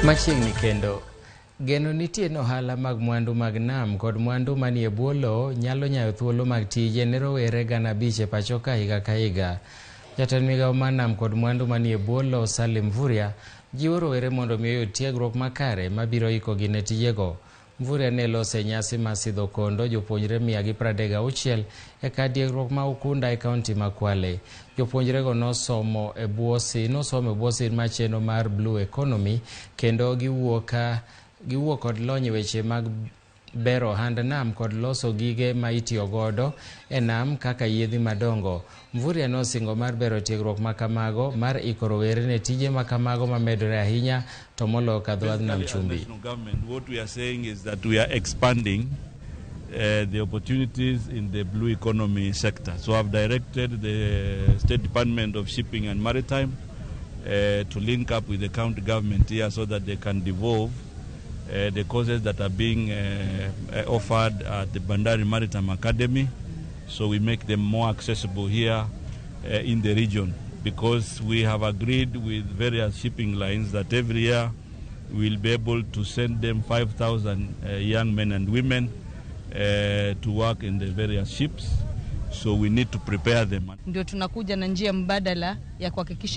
Machiegni kendo, geno nitie ni ohala mag mwandu mag nam kod mwandu manie bwo lowo nyalo nyayo thuolo mag tije ne rowere 5,000 e pacho ka higa ka higa. Jatend migawo mar nam kod mwandu manie bwo lowo Salim Mvurya jiwo rowere mondo mi oyud tiegruok makare mabiro ikogi ne tijego. Mvurya ne loso e nyasi mar sidho kondo jopuonjre 136 e kar tiegruok ma Ukunda e kaunti ma Kwale. Jopuonjrego nosomo e bwo sir mar chenro mar Blue Economy kendo giwuok kod lony e weche mag bero ohand nam kod loso gige ma itiyo godo e nam kaka yiedhi madongo. Mvurya nosingo mar bero tiegruok makamago mar iko rowere ne tije makamago mamedore ahinya to moloyo kadho wadh nam chumbi. What we are saying is that we are expanding the opportunities in the blue economy sector. So I've directed the State Department of Shipping and Maritime to link up with the county government here so that they can devolve the courses that are being offered at the Bandari Maritime Academy, so we make them more accessible here in the region, because we have agreed with various shipping lines that every year we'll be able to send them 5,000 young men and women to work in the various ships, so we need to prepare them. Ndio tunakuja na njia mbadala ya kuhakikisha